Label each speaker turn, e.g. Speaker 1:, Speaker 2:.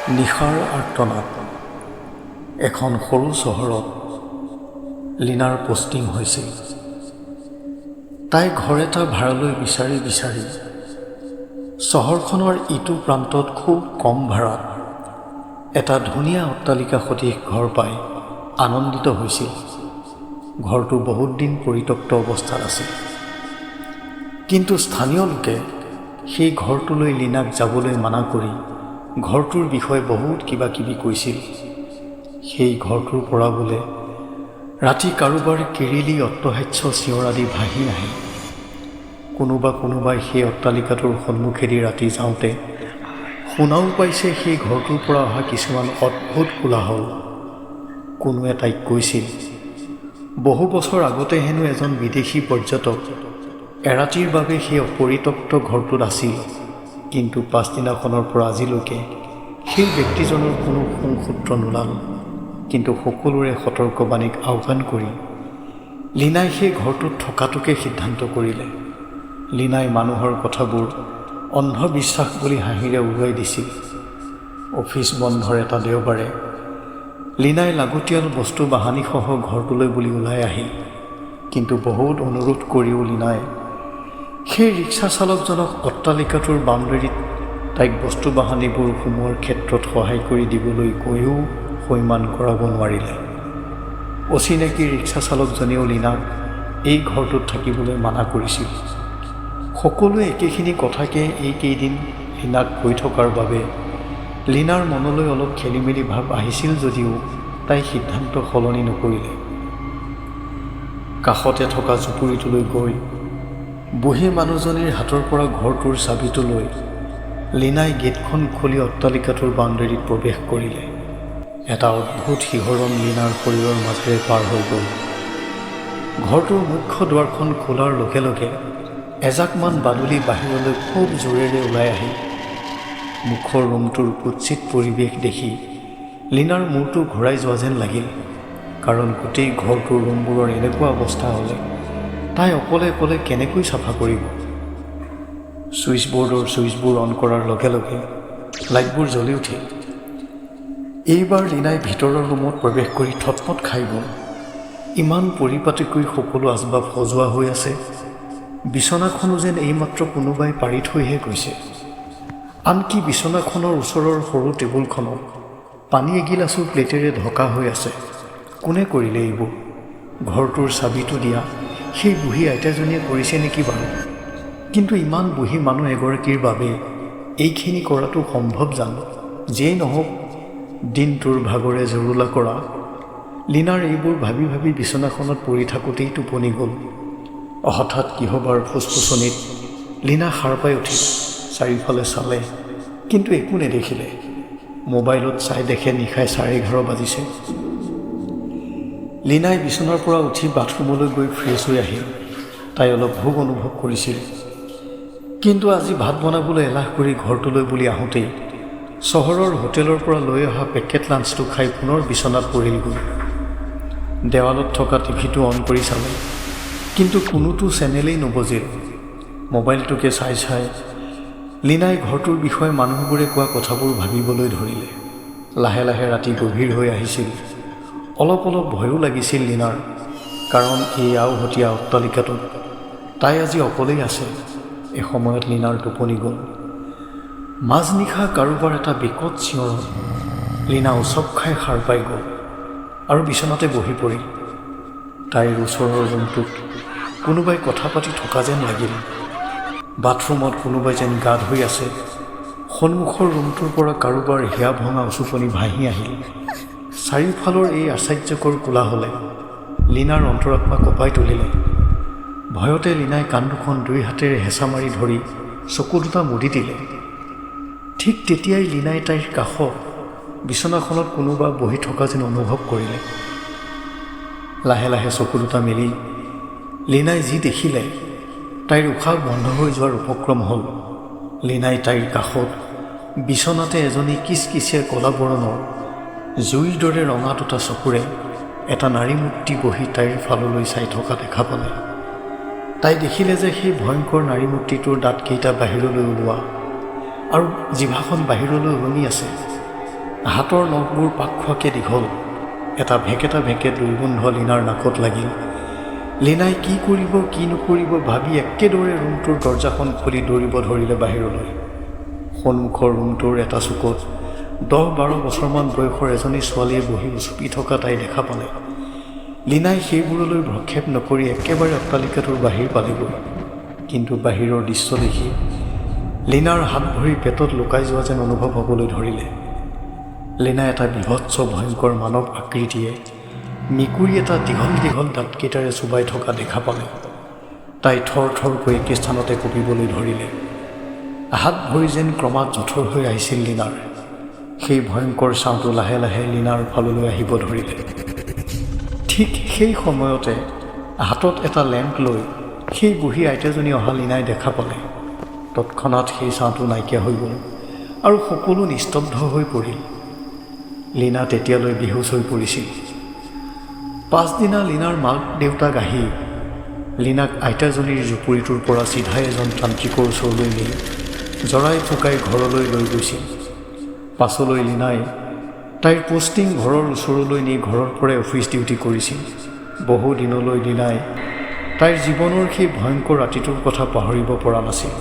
Speaker 1: নিশাৰ আৰ্তনাদ। এখন সৰু চহৰত লীনাৰ পষ্টিং হৈছিল। তাই ঘৰ এটা ভাড়ালৈ বিচাৰি বিচাৰি চহৰখনৰ ইটো প্ৰান্তত খুব কম ভাড়াত এটা ধুনীয়া অট্টালিকা সদৃশ ঘৰ পাই আনন্দিত হৈছিল। ঘৰটো বহুত দিন পৰিত্যক্ত অৱস্থাত আছিল, কিন্তু স্থানীয় লোকে সেই ঘৰটোলৈ লীনাক যাবলৈ মানা কৰি ঘৰটোৰ বিষয়ে বহুত কিবা কিবি কৈছিল। সেই ঘৰটোৰ পৰা বোলে ৰাতি কাৰোবাৰ কিৰিলি, অট্টহাস্য, চিঞৰ আদি ভাহি আহে। কোনোবা কোনোবাই সেই অট্টালিকাটোৰ সন্মুখেদি ৰাতি যাওঁতে শুনাও পাইছে সেই ঘৰটোৰ পৰা অহা কিছুমান অদ্ভুত কোলাহল। কোনোৱে তাইক কৈছিল, বহু বছৰ আগতে হেনো এজন বিদেশী পৰ্যটক এৰাতিৰ বাবে সেই পৰিত্যক্ত ঘৰটোত আছিল, কিন্তু পাছদিনাখনৰ পৰা আজিলৈকে সেই ব্যক্তিজনৰ কোনো শুংসূত্ৰ নোলাল। কিন্তু সকলোৰে সতৰ্কবাণীক আওকাণ কৰি লীনাই সেই ঘৰটোত থকাটোকে সিদ্ধান্ত কৰিলে। লীনাই মানুহৰ কথাবোৰ অন্ধবিশ্বাস বুলি হাঁহিৰে উৰুৱাই দিছিল। অফিচ বন্ধৰ এটা দেওবাৰে লীনাই লাগতিয়াল বস্তু বাহানিসহ ঘৰটোলৈ বুলি ওলাই আহিল। কিন্তু বহুত অনুৰোধ কৰিও লীনাই সেই ৰিক্সা চালকজনক অট্টালিকাটোৰ বাউণ্ডেৰীত তাইক বস্তু বাহানিবোৰ সোমোৱাৰ ক্ষেত্ৰত সহায় কৰি দিবলৈ কৈও সৈমান কৰাব নোৱাৰিলে। অচিনাকি ৰিক্সা চালকজনেও লীনাক এই ঘৰটোত থাকিবলৈ মানা কৰিছিল। সকলোৱে একেখিনি কথাকে এইকেইদিন লীনাক কৈ থকাৰ বাবে লীনাৰ মনলৈ অলপ খেলিমেলি ভাৱ আহিছিল যদিও তাই সিদ্ধান্ত সলনি নকৰিলে। কাষতে থকা জুপুৰিটোলৈ গৈ বুঢ়ী মানুহজনীৰ হাতৰ পৰা ঘৰটোৰ চাবিটো লৈ লীনাই গেটখন খুলি অট্টালিকাটোৰ বাউণ্ডেৰীত প্ৰৱেশ কৰিলে। এটা অদ্ভুত শিহৰণ লীনাৰ শৰীৰৰ মাজেৰে পাৰ হৈ গ'ল। ঘৰটোৰ মুখ্য দুৱাৰখন খোলাৰ লগে লগে এজাকমান বাদুলি বাহিৰলৈ খুব জোৰেৰে ওলাই আহিল। মুখৰ ৰুমটোৰ কুৎসিত পৰিৱেশ দেখি লীনাৰ মূৰটো ঘূৰাই যোৱা যেন লাগিল, কাৰণ গোটেই ঘৰটোৰ ৰুমবোৰৰ এনেকুৱা অৱস্থা হ'লে তাই অকলে অকলে কেনেকৈ চাফা কৰিব? ছুইচ বৰ্ডৰ ছুইচবোৰ অন কৰাৰ লগে লগে লাইটবোৰ জ্বলি উঠিল। এইবাৰ লীনাই ভিতৰৰ ৰুমত প্ৰৱেশ কৰি থতমত খাই গ'ল। ইমান পৰিপাটিকৈ সকলো আচবাব সজোৱা হৈ আছে, বিছনাখনো যেন এইমাত্ৰ কোনোবাই পাৰি থৈহে গৈছে। আনকি বিছনাখনৰ ওচৰৰ সৰু টেবুলখনত পানী এগিলাচো প্লেটেৰে ঢকা হৈ আছে। কোনে কৰিলে এইবোৰ? ঘৰটোৰ চাবিটো দিয়া সেই বুঢ়ী আইতাজনীয়ে কৰিছে নেকি বাৰু? কিন্তু ইমান বুঢ়ী মানুহ এগৰাকীৰ বাবে এইখিনি কৰাটো সম্ভৱ জানো? যিয়েই নহওক, দিনটোৰ ভাগৰে জুৰুলা কৰা লীনাৰ এইবোৰ ভাবি ভাবি বিছনাখনত পৰি থাকোঁতেই টোপনি গ'ল। হঠাৎ কিহবাৰ ফুচফুচনিত লীনা সাৰ পাই উঠিল। চাৰিওফালে চালে, কিন্তু একো নেদেখিলে। মোবাইলত চাই দেখে নিশাই 11:30 বাজিছে। লীনাই বিছনাৰ পৰা উঠি বাথৰুমলৈ গৈ ফ্ৰেছ হৈ আহিল। তাই অলপ ভোক অনুভৱ কৰিছিল, কিন্তু আজি ভাত বনাবলৈ এলাহ কৰি ঘৰটোলৈ বুলি আহোঁতেই চহৰৰ হোটেলৰ পৰা লৈ অহা পেকেট লাঞ্চটো খাই পুনৰ বিছনাত পৰিলগৈ। দেৱালত থকা টিভিটো অন কৰি চালে, কিন্তু কোনোটো চেনেলেই নবজিল। মোবাইলটোকে চাই চাই লীনাই ঘৰটোৰ বিষয়ে মানুহবোৰে কোৱা কথাবোৰ ভাবিবলৈ ধৰিলে। লাহে লাহে ৰাতি গভীৰ হৈ আহিছিল। অলপ অলপ ভয়ো লাগিছিল লীনাৰ, কাৰণ এই আওহতীয়া অট্টালিকাটোত তাই আজি অকলেই আছে। এসময়ত লীনাৰ টোপনি গ'ল। মাজনিশা কাৰোবাৰ এটা বিকট চিঞৰত লীনা উচপ খাই সাৰ পাই গ'ল আৰু বিছনাতে বহি পৰিল। তাইৰ ওচৰৰ ৰুমটোত কোনোবাই কথা পাতি থকা যেন লাগিল। বাথৰুমত কোনোবাই যেন গা ধুই আছে। সন্মুখৰ ৰুমটোৰ পৰা কাৰোবাৰ হিয়া ভঙা উচুপনি ভাহি আহিল। চাৰিওফালৰ এই আশ্চৰ্যকৰ কোলাহলে লীনাৰ অন্তৰাত্মা কঁপাই তুলিলে। ভয়তে লীনাই কাণ দুখন দুই হাতেৰে হেঁচা মাৰি ধৰি চকু দুটা মুদি দিলে। ঠিক তেতিয়াই লীনাই তাইৰ কাষত বিছনাখনত কোনোবা বহি থকা যেন অনুভৱ কৰিলে। লাহে লাহে চকু দুটা মেলি লীনাই যি দেখিলে, তাইৰ উশাহ বন্ধ হৈ যোৱাৰ উপক্ৰম হ'ল। লীনাই তাইৰ কাষত বিছনাতে এজনী কিচকিচীয়া ক'লা বৰণৰ, জুইৰ দৰে ৰঙা দুটা চকুৰে এটা নাৰী মূৰ্তি বহি তাইৰ ফাললৈ চাই থকা দেখা পালে। তাই দেখিলে যে সেই ভয়ংকৰ নাৰী মূৰ্তিটোৰ দাঁতকেইটা বাহিৰলৈ ওলোৱা আৰু জিভাখন বাহিৰলৈ ওলমি আছে। হাতৰ নখবোৰ পাক খোৱাকৈ দীঘল। এটা ভেকেটা ভেকেট দুৰ্গন্ধ লীনাৰ নাকত লাগিল। লীনাই কি কৰিব কি নকৰিব ভাবি একেদৰে ৰুমটোৰ দৰ্জাখন খুলি দৌৰিব ধৰিলে বাহিৰলৈ। সন্মুখৰ ৰুমটোৰ এটা চুকত 10-12 বছৰমান বয়সৰ এজনী ছোৱালীয়ে বহি উচুপি থকা তাই দেখা পালে। লীনাই সেইবোৰলৈ ভ্ৰক্ষেপ নকৰি একেবাৰে অট্টালিকাটোৰ বাহিৰ পালেগৈ। কিন্তু বাহিৰৰ দৃশ্য দেখি লীনাৰ হাত ভৰি পেটত লুকাই যোৱা যেন অনুভৱ হ'বলৈ ধৰিলে। লীনা এটা বীভৎস ভয়ংকৰ মানৱ আকৃতিয়ে মেকুৰী এটা দীঘল দীঘল দাঁতকেইটাৰে চোবাই থকা দেখা পালে। তাই থৰ থৰকৈ একে স্থানতে কঁপিবলৈ ধৰিলে। হাত ভৰি যেন ক্ৰমাৎ জঠৰ হৈ আহিছিল লীনাৰ। সেই ভয়ংকৰ ছাঁটো লাহে লাহে লীনাৰ ফাললৈ আহিব ধৰিলে। ঠিক সেই সময়তে হাতত এটা লেম্প লৈ সেই বুঢ়ী আইতাজনী অহা লীনাই দেখা পালে। তৎক্ষণাত সেই ছাঁটো নাইকিয়া হৈ গ'ল আৰু সকলো নিস্তব্ধ হৈ পৰিল। লীনা তেতিয়ালৈ বেহুচ হৈ পৰিছিল। পাছদিনা লীনাৰ মাক দেউতাক আহি লীনাক আইতাজনীৰ জুপুৰিটোৰ পৰা চিধাই এজন তান্ত্ৰিকৰ ওচৰলৈ নি জৰাই ফুকাই ঘৰলৈ লৈ গৈছিল। পাছলৈ লীনাই তাইৰ পষ্টিং ঘৰৰ ওচৰলৈ নি ঘৰৰ পৰাই অফিচ ডিউটি কৰিছিল। বহু দিনলৈ লীনাই তাইৰ জীৱনৰ সেই ভয়ংকৰ ৰাতিটোৰ কথা পাহৰিব পৰা নাছিল।